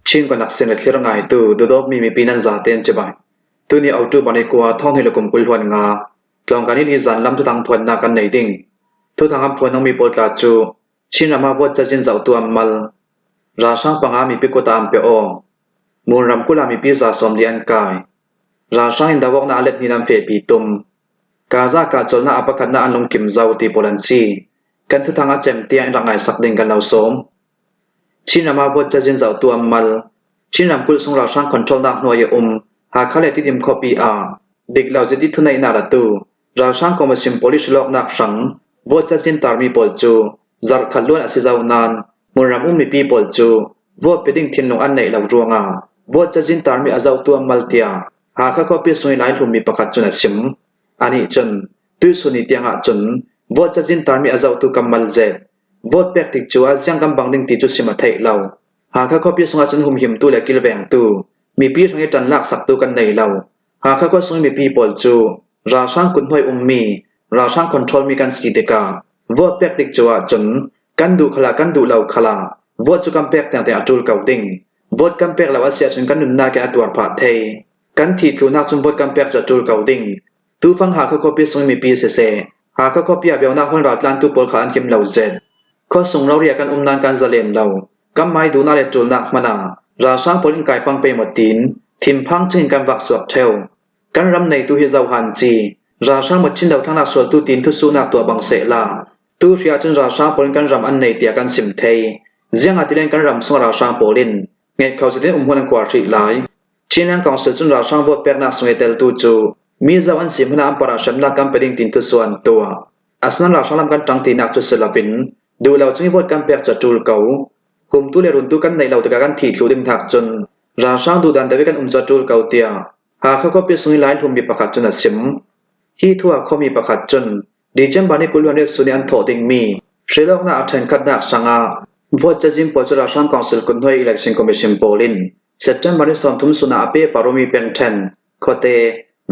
Chin kanak sin le thlir ngaitu dawdawtmi mipi nan zaten cibai. Tuni autu banikua thawng hi le kum 20 huan nga tlawngkan in hi zan lam thuthang phuannak kan nei ding. Thuthang an phuan mi pawl tla cu Chin ram ah vote cazin zohtu an mal. Ralhrang panga mipi kut ah an pe aw. Mun ramkulh ah mipi 40 an kai. Ralhrang in dawawknak a let hnih an fehpi tum. Gaza kahcolnak ah pakhatnak an lungkim zau ti pawl an si. Kan thuthang a cem tiang in rak ngaisak ding kan lo sawm. Chinram ah vote cazin zohtu an mal. Chin ramkulh sung ralhrang control-nak hnuai i um Hakha le Tidim khuapi ah dik lo ziti thuneihnak latu ralhrang commission police lawknak hrang vote cazin tarmi pawl cu zarhkhat luan a si zau nain hmunram um mipi pawl cu vote pe ding thinlung an neih lo ruangah vote cazin tarmi a zohtu an mal tiah Hakha khuapi sung i Laihlummi pakhat cun a chim. Anih cun tuisun ni tiang ahcun vote cazin tarmi a zohtu kan mal zet. Vote pek tik cu ah ziang kan bang ding ti cu sim a theih lo. Hakha khuapi sung ahcun humhimtu le kilvengtu, mipi hrang i ṭan laksaktu kan nei lo. Hakha khua sung i mipi pawl cu ralhrang kuthnuai ummi, ralhrang control mi kan si tikah vote pek tik cu ahcun kan duh khala kan duh lo khala vote cu kan pek tiangtiang a ṭul ko ding. Vote kan pek lo a si ahcun kan nunnak in a tuar phah thei. Kan thi tlunak cun vote kan pek cu a ṭul ko ding. Tufang Hakha khuapi sung i mipi siseh, Hakha khuapi ah bionak hmun raltlantu pawl kha an kim lo zet. Khuasung rori ah kan um nain kan zalen lo. Kan mai duhnak le ṭulnak hmanh ah ralhrang pawl in kai pang pe maw tiin thinphang chingin kan vak suak ṭheo. Kan ram neitu hi zohan ci, ralhrang maw Chin dothlannak sualtu tiin thusuhnak tuah bang sehla. Tu hri ahcun ralhrang pawl in kan ram an nei tiah kan sim thei. Ziang ah tilen kan ram sung ralhrang pawl in ngeih kho zetin um hmun an kuar hrih lai. Chinland Council cun ralhrang vote peknak sung i teltu cu mi zoh an si hmanh ah an par ah hremnak kan pe ding tiin thusuh an tuah. Asinain ralhrang lam kan ṭang tinak cu si loin duh lo chung i vote kan pek cu a ṭul ko. Humtu le runtu kan neih lo tikah kan thih thlu ding hnak cun ralhrang duhdan deuh i kan um cu a ṭul ko tiah Hakha khuapi sung i Laihlummi pakhat cun a chim. Hi thu ah khuami pakhat cun December ni 20 le suni an thawh dingmi hrilhawknak a ṭhenkhatnak hrangah vote cazin pawl cu ralhrang council kuthnuai election commission pawl in September ni 30 sun ah a pe parumi pengṭhen khuate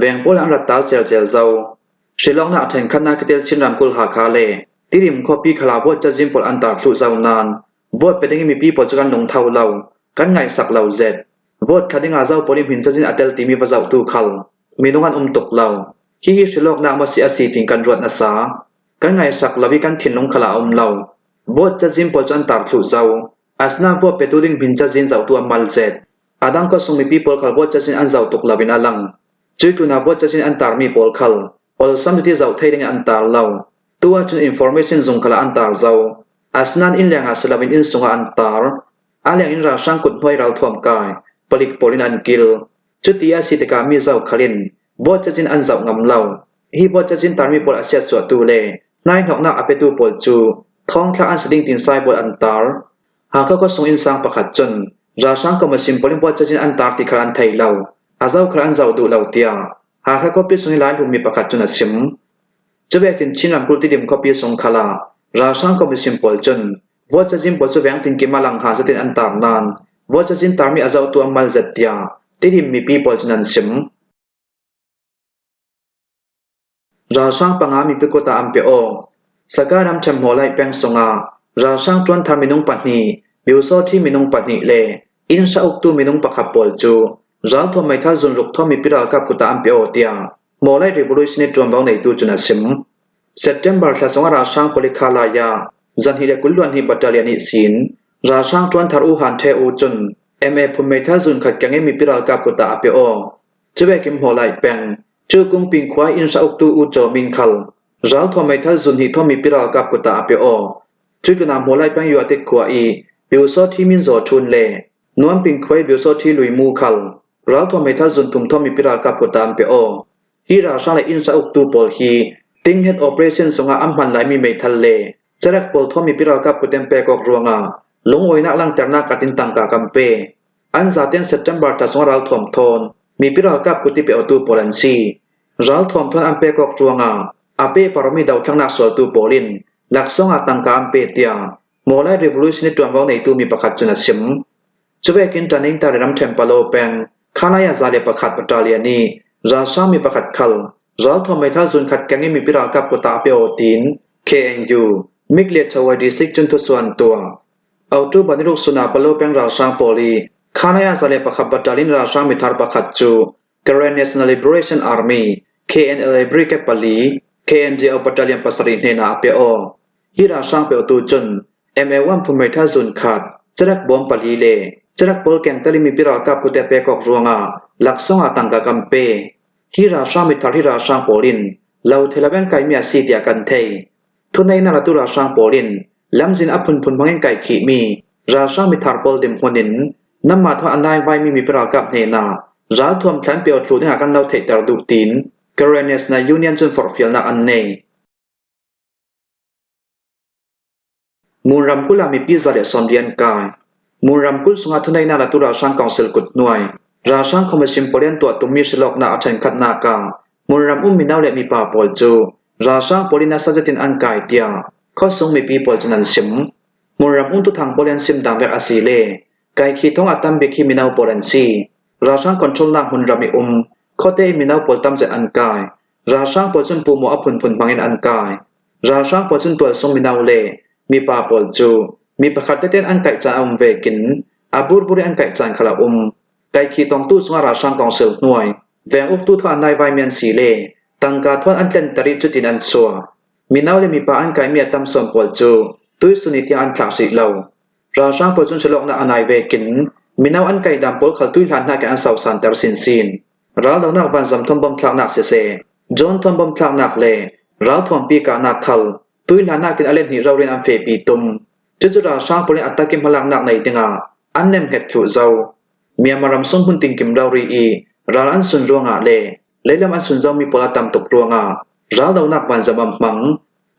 veng pawl an rat tal celcel zau. Hrilhawknak a ṭhenkhatnak tel Chin ramkulh Hakha le Tidim khuapi khala vote cazin pawl an tar thluh zau nain vote pe ding mipi pawl cu kan lungtho lo, kan ngaihsak lo zet. Vote thla ding ah zo pawl i hmin cazin a tel timi va zohtu khal minung an um tuk lo. Hihi hrilhawknak maw si a si tiin kan ruat hmasa. Kan ngaihsak lo i kan thinlung khal ah a um lo. Vote cazin pawl cu an tar thluh zau. Asinain vote petu ding hmin cazin zohtu a mal zet. A dang khuasung mipi pawl khal vote cazin an zoh tuk lo in a lang. Cui tuna vote cazin an tarmi pawl khal awlsam titi zoh thei ding in an tar lo. Tu ahcun information zung khal ah an tar zau. Asinain inn leng ah si loin inn sung ah an tar. A leng in ralhrang kuthnuai ralthuam kai palik pawl in an kil. Cuti a si tikah mi zohkhal in vote cazin an zoh ngam lo. Hi vote cazin tarmi pawl a siatsuahtu le hnaihnawknak a petu pawl cu thongthlak an si ding tiin cyborg an tar. Hakha khuasung innsang pakhat cun ralhrang commission pawl in vote cazin an tar ti kha an thei lo. A zoh khal an zoh duh lo tiah Hakha khuapi sung i Laihlummi pakhat cun a chim. Cuvekin Chin ramkulh Tidim khuapi sung khal ah ralhrang commission pawl cun vote cazin pawl cu vengtin kim ah lang hnga zetin an tar nain vote cazin tarmi a zohtu an mal zet tiah Tidim mipi pawl cun an chim. Ralhrang panga mipi kut ah an pe awk. Sagaing ramṭhen Hmawlaih peng sungah ralhrang ṭuanthar minung pahnih, Pyusawṭhi minung pahnih le inn hra uktu minung pakhat pawl cu ralthuam meithal zunruk thawm mipi ralkap kut ah an pe awk tiah Hmawlaih Revolution i ṭuanvo neitu cun a chim. September thla sungah ralhrang palik lai ah 222 battalion nih siin ralhrang ṭuanthar U Han Htwe U cun MA phun meithal zunkhat keng in mipi ralkap kut ah a pe awk. Cuvekin Hmawlaih peng Cu Kungping khua inn hra uktu U Caw Min khal ralthuam meithal zun hnih thawmi pi ralkap kut ah a pe aw. Cu tlun ah Hmawlai peng Yuatik khua i Pyusawthi Min Zaw Htun le Nuamping khua i Pyusawthi Lui Mu khal ralthuam meithal zun thum thawmi pi ralkap kut ah an pe aw. Hi ralhrang le inn hra uktu pawl hi Tinghet operation zungah an hman laimi meithal le carek pawl thawmi pi ralkap kut in pek awk ruangah lungawinak langhternak atin tangka kan pe. An zaten September thla sung ralthuam thawn mipi ralkap kut i pe awtu pawl an si. Ralthuam thawn an pek awk ruangah a pe parmi dothlannak sualtu pawl in laksawng ah tangka an pe tiah Mawlai Revolution i ṭuanvo neitu mi pakhat cun a chim. Cuvekin Ṭaning Tari ramṭhen Palo peng Khalaya 101 battalion nih ralhrang mi pakhat khal ralthuam meithal zunkhat keng in mipi ralkap kut ah a pe aw tiin KNU Mikle Thawai District cun thusuan tuah. October ni ruk sun ah Palo peng ralhrang pawl i Khanaya 101 Battalion ralhrang mithar pakhat cu Karen National Liberation Army KNLA Brigade pali KNDO Battalion pasarih hnenah a pe aw. Hi ralhrang peotu cun MA1 phu meithal zun khat, carek bawm pali le carek pawl kengtel i mipi ralkap kute pekawk ruangah laksawng ah tangka kan pe. Hi ralhrang mithar hi ralhrang pawl in lo thei lo in kaimi a si tiah kan theih. Thuneinak atu ralhrang pawl in lamzin a phunphun hmangin kai khihmi ralhrang mithar pawl dimhmun in nanmah thawng a naivaimi mipi ralkap hnenah ralthuam thlan peo thlu dingah kan lo theihter duh tiin Karen National Union cun forhfialnak an nei. Ngun ramkulh ah mipi 140 an kai. Ngun ramkulh chungah thuneinak latu ralhrang council kuthnuai ralhrang commission pawl an tuah tummi hrilhawknak a ṭhenkhatnak ah hmunram um mino le mipa pawl cu ralhrang pawl in a sazet in an kai tiah khuasung mipi pawl cun an chim. Hmunram um tuthang pawl an sim dang vek a si le kaikhi thong a tam bik hi mino pawl an si. Ralhrang control nak hmunram i um khuate i mino pawl tamzet an kai. Ralhrang pawl cun pumaw a phunphun hmang in an kai. Ralhrang pawl cun tualsung mino le mipa pawl cu mi pakhat tete an kaih caan a um ve kin a burbur i an kaih caan khal a um. Kaikhi tongtu sungah ralhrang kongsil hnuai veng uktu thaw an naivaimi an si le tangka thuan an tlenter i cutin an chuah. Mino le mipa an kaimi a tam sawn pawl cu tuisun i tiang an thlak rih lo. Ralhrang pawl cun silawknak a nai ve kin mino an kaidam pawl khal tui hlan hna ke an sosanter sinsin. Raldohnak vanzam thawmbom thlaknak siseh, John thawmbom thlaknak le ralthuampi kahnak khal tuihlan in a lethnih rorin an fehpi tum. Cucu ralhrang pawl nih a tak i hmalaknak nei dingah an nemhnget thlu zau. Myanmar ram sung hmun tingkim rori i ral an sun ruangah le leilam an sun zomi pawl a tam tuk ruangah raldohnak vanzam an hmang.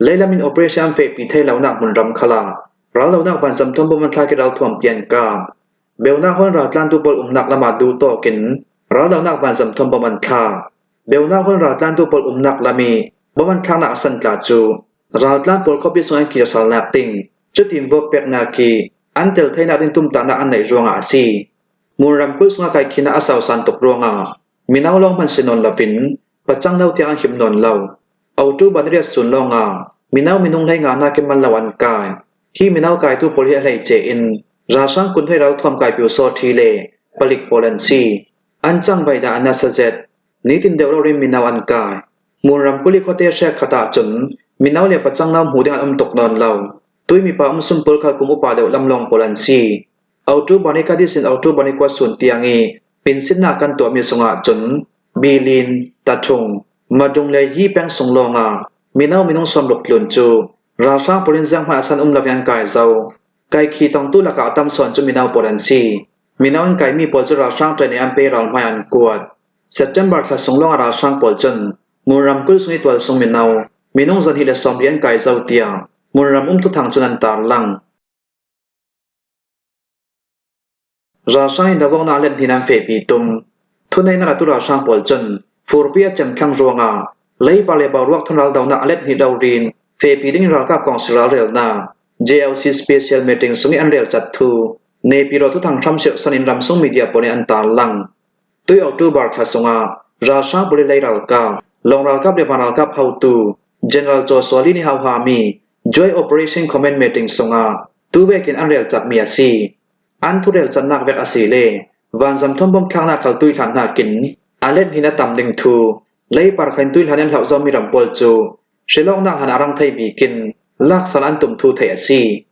Leilam in operation an fehpi thei lonak hmunram khal ah raldohnak vanzam thawmbom an thlak i ralthuampi an kap. Beunak hon raltlantu pawl umnak lam ah duhtawk in raldohnak vanzam thawmbom an thlak. Beunak hon raltlantu pawl umnak lam i bom an thlaknak a santla cu raltlan pawl khuapi sung an kir salnak ding cutin vote peknak hi an tel theinak ding tumtahnak an neih ruangah a si. Ngun ramkulh sungah kai khinak a sausan tuk ruangah mino lawng hmanh si nawn loin pacang lo tiang an him nawn lo. Autu banriat sun lawngah mino minung hlei nga nakin man lo an kai. Hi mino kaitu pawl hi a hleice in ralhrang kunhei ralthuam kai pyusawṭhi le palik pawl an si. An cangvai dah an nasa zet. Nitin deuh lo in mino an kai. Ngun ramkulh i khuate hrekkhat ahcun mino le pacang no hmu ding an um tuk nawn lo. Tui mipa umsum pawl khal kum upa deuh lamlawng pawl an si. October ni kadis in October ni kuasun tiang i pinsinnak kan tuahmi sungah cun Bilin, Tathung, Madung le Yi peng sung lawngah mino minung 60 tlun cu ralhrang pawl in zenghmai a san um lo in an kai zau. Kaikhi tongtu lakah a tam sawn cu mino pawl an si. Mino an kaimi pawl cu ralhrang ṭanh i an pe ral hmai an kuat. September thla sung lawngah ralhrang pawl cun Ngun ramkulh sung i tualsung mino minung 240 an kai zau tiah Ngunram um thuthang cun an tarlang. Ralhrang in dawknak let hnin an fehpi tung. Thuneinak atu ralhrang pawl cun furpi a cemthlang ruangah leiba le boruak thun raldonak a let hnih rorin fehpi ding in ralkap kong si ralrelnak JOC Special Meeting sung i an relcat thu Naypyidaw thuthang hramsirhsan in ramsung media pawl nih an tarlang. Tui October thla sungah ralhrang pali lei ralkap, lawng ralkap le van ralkap hotu General Chaw Suali nih hauhami Joint Operation Command Meeting sungah tuvek in an relcapmi a si. An thurel cannak vek a si le vanzam thawmbom thlaknak khal tuihlan nakin a let hin a tam ding thu leipar khain tuihlan an hloh zomi ram pawl cu hrilawknak hlan a rang thei bikin laksal an tum thu theih a si.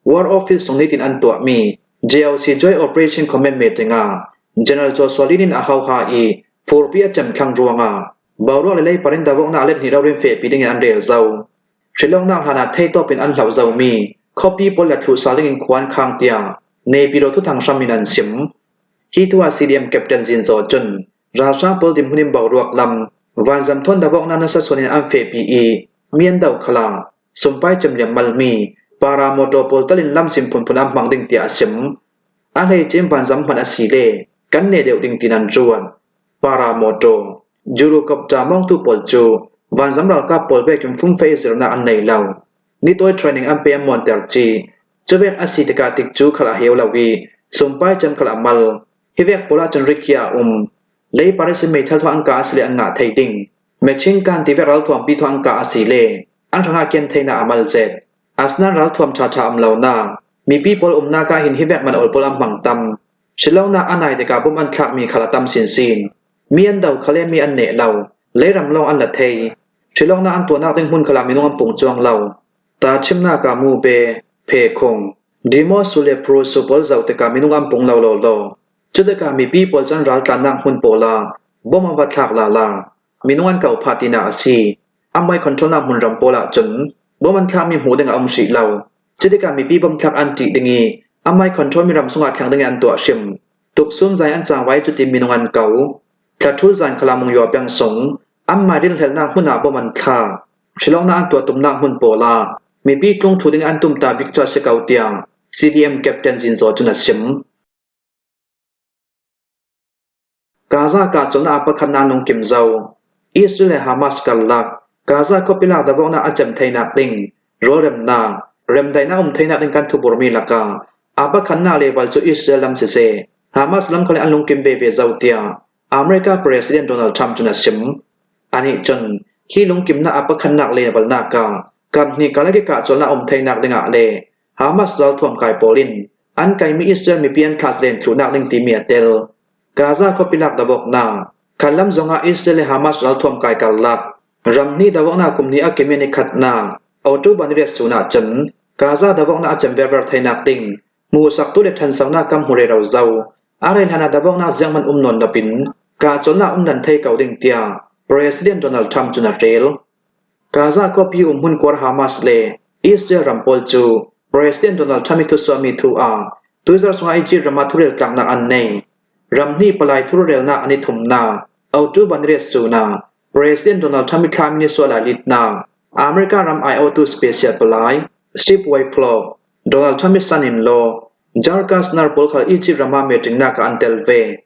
War Office sung nitin an tuahmi JOC Joint Operation Command meeting ah General Joshua Lin in a hauha i furpi a cemthlang ruangah boruak le leipar in davoknak let hnih rorin fehpi dingin an rel zau. Hrilawknak hlan ah theitawp in an hloh zomi khuapi pawl le thluhsa dingin khua an khang tiah Naypyidaw thuthang hram in an chim. Hi tu ah CDM Captain Zin Zaw cun ralhrang pawl dimhmun in boruak lam vanzam thawn davoknak nasa suan in an fehpi i mi an do khala sumpai cemliam malmi para motor pawl tal in lamsim phunphun an hmang ding tiah a chim. A hleice vanzam hman a si le kan ne deuh ding tin an ruat. Para motor Jurocopter mawngtu pawl cu vanzam ralkap pawl vekin fungfei zirnak an nei lo. Nitawi training an pe an muanter chih. Cuvek a si tikah tik cu khal a heu lo i sumpai cem khal a mal. Hi vek pawl ahcun rikhiah a um. Lei Paris in meithal thawh an kah a si le an ngah thei ding. Machine gun ti vek ralthuampi thawh an kah a si le an hrangah kian theinak a mal zet. Asinain ralthuam ṭhaṭha um lo na. Mipi pawl umnak ah hin hi vek man ol pawl an hmang tam. Hrilhlonak a nai tikah bom an thlakmi khal a tam sinsin. Mi an do kha le mi an neh lo. Leiram lawng an la thei. Hrilhlonak an tuahnak ding hmun khal ah minung an pung cuang lo. Tahchimnak ah mube, phekhung, Dimosu le Prusu pawl zoh tikah minung an pung lo lawlaw. Cutikah mipi pawl cu an raltlannak hmun pawl ah bom an va thlak lala. Minung an ko phah tinak a si. Amai controlnak hmunram pawl ahcun bom an thlakmi hmuh ding a um hrih lo. Cutikah mipi bomthlak an ṭih ding i amai control mi ram chungah thleng ding in an tuah hrim. Tuksum zai an cangvai cuti minung an ko. Thla zan khala mungyaw peng sung anmah rinhlelhnak hmun ah bom an thla. Hrilawknak an tuah tumnak hmun pawl ah mipi tlungthu ding an tumta bik cu a si ko tiah CDM Captain Zin Zaw cun a chim. Gaza kahcawlnak ah pakhat na nung kim zau. Israel le Hamas karlak Gaza khuapi lak davoknak a cem theinak ding rawlremnak, remdaihnak um theinak ding kan thuburmi lakah aa pakhatnak level cu Israel lam siseh, Hamas lam kha le an lungkim veve zau tiah America President Donald Trump cun a chim. Anih cun hi lungkimnak a pakhatnak level nak ah kaphnih karlak i kahcawlnak um theinak dingah le Hamas ralthuam kai pawl in an kaimi Israel mipi an thlas len thluhnak ding timi a tel. Gaza khuapi lak dawknak, khallam zongah Israel le Hamas ralthuam kai karlak ramhnih dawknak kum hnih a kim i nikhatnak October ni riat sun ahcun Gaza dawknak a cem verver theinak ding hmuhsaktu le ṭhansonak kam hmu rero zo a rel hlan ah dawknak zianghmanh um nawn lopin kahcawnnak um nan thei ko ding tiah President Donald Trump cun a rel. Gaza khuapi um hmunkuar Hamas le Israel ram pawl cu President Donald Trump i thusuahmi thu ah tuzarh chungah Egypt ram ah thurel tlaknak an nei. Ramhnih palai thurelnak an i thumnak October ni riat sun ah President Donald Trump i thlahmi ni sual ah litnak America ram aiawhtu special palai Steve Witkoff, Donald Trump i son-in-law Jared Kushner pawl kha Egypt ram ah meeting-nak ah an tel ve.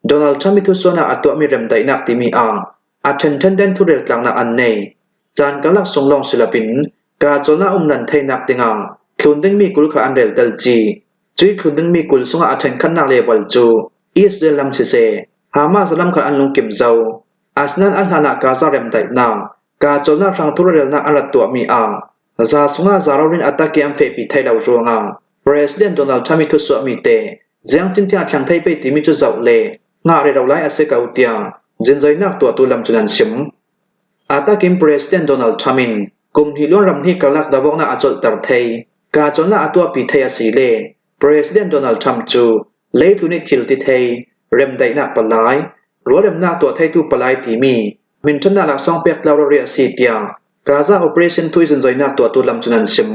Donald Trump i thusuahnak a tuahmi remdaihnak timi ah A ṭhenṭhen ten thurel tlaknak an nei. Caan karlak sung lawng si loin kahcawnah um nan theihnak dingah thlun dingmi kul kha an rel tel chih. Cui thlun dingmi kul sungah a ṭhenkhatnak level cu Israel lam siseh, Hamas lam kha an lungkim zau. Asinain a hlanah Gaza remdaihnak, kahcawnnak hrang thurelnak an rat tuahmi ah za sungah za rorin a tak i an fehpi thai lo ruangah President Donald Trump i thusuahmi te ziangtintiah a thleng thei pei timi cu zoh le Ngah rero lai a si ko tiah zinzainak tuahtu lam cun an chim. Atakin President Donald Trump in kum hnih luan ramhnih karlak davoknak a colhter thei. Kahcawnnak a tuahpi thei a si le President Donald Trump cu leitlun i thil ti thei, remdaihnak palai, rualremnak tuah theitu palai timi minṭhatnak laksawng pek tlau rori a si tiah Gaza operation thui zinzainak tuahtu lam cun an chim.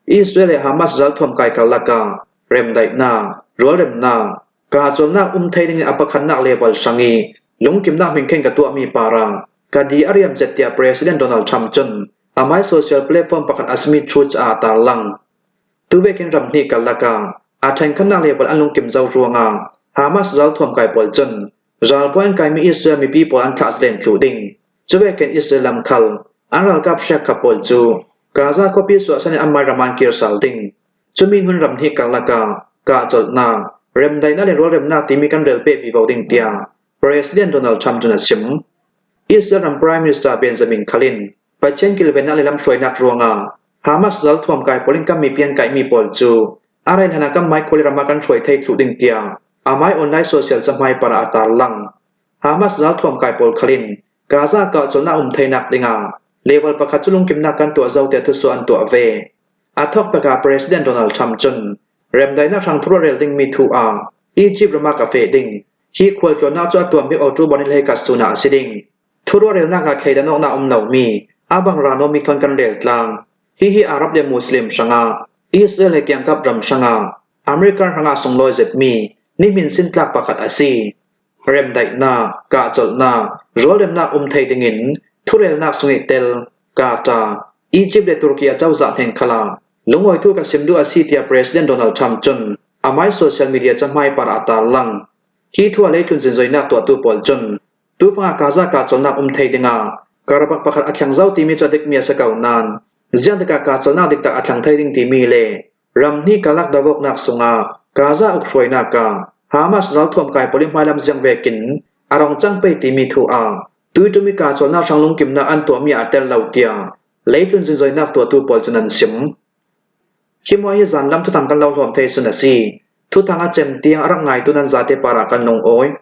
Israel le Hamas ralthuam kai karlak ah remdaihnak, rualremnak, Kahcawnnak um thei ding in a pakhatnak level hrang i lungkimnak minkheng ka tuahmi para ka di a riam cet tiah President Donald Trump cun amai social platform pakhat a simi Truth ah a tarlang. Tuvekin ram hnih karlak ah aa ṭhenkhannak level an lungkim zau ruangah Hamas ralthuam kai pawl cun ralbawi an kaimi Israel mipi pawl an thlah zalen thlu ding. Cuvekin Israel lamkhal an ralkap hriakkha pawl cu Gaza khuapi suahsan in anmah ram ah an kir sal ding. Cumi hmun ram hnih karlak ah kahcolhnak, remdaihnak le rualremnak timi kan rel peh vivo ding tiah President Donald Trump cun a chim. Israel ram Prime Minister Benjamin Khalin Pathian kilvennak le lamhruainak ruangah Hamas ralthuam kai pawl in kan mipi an kaihmi pawl cu a rel hlan ah kan hmaikhual ram ah kan hruai thei thlu ding tiah amai online social cahmai par ah a tarlang. Hamas ralthuam kai pawl khalin Gaza kahcolhnak um theinak dingah level pakhat cu lungkimnak kan tuah zo tiah thusuah an tuah ve. Aa thawk takah President Donald Trump cun remdaihnak hrang thur a rel dingmi thu ah Egypt ram ah ka feh ding. Hi khualtlawnnak cu a tuanbik October ni hleikhat sun ah a si ding. Thurualrelnak ah thleidan awknak um lomi abang ranomi thon kan rel tlang. Hihi Arab le Muslim hrangah Israel he kiangkap ram hrangah American hrangah sunglawi zetmi nihmin sintlak pakhat a si. Remdaihnak, kahcolhnak, rualremnak um thei dingin thurelnak sung i tel, Qatar, Egypt le Turkey acozah hneng khala lungawitu ka sim duh a si tiah President Donald Trump cun amai social media cahmai par ah tarlang. Hi thu a leitlun zinzoinak tuahtu pawl cun tufang ah Gaza kahcolhnak um thei dingah karabak pakhat a thleng zau timi cu a dikmi a si ko nain ziang tikah kahcolhnak diktak a thleng thei ding timi le Ramhnih karlak dawknak sungah Gaza ukhruainak ah Hamas ralthuam kai pawl i hmailam ziang vekin a rong cang pei timi thu ah tuiṭum i kahcawnnak hrang lungkimnak an tuahmi ah tel lo tiah leitlun zinzoinak tuahtu pawl cun an chim. Hi muai hi zanlam thuthang kan lo hlawm thei sun a si. Thuthang a cem tiang a rak ngaitu nan zate par ah kan lungawi.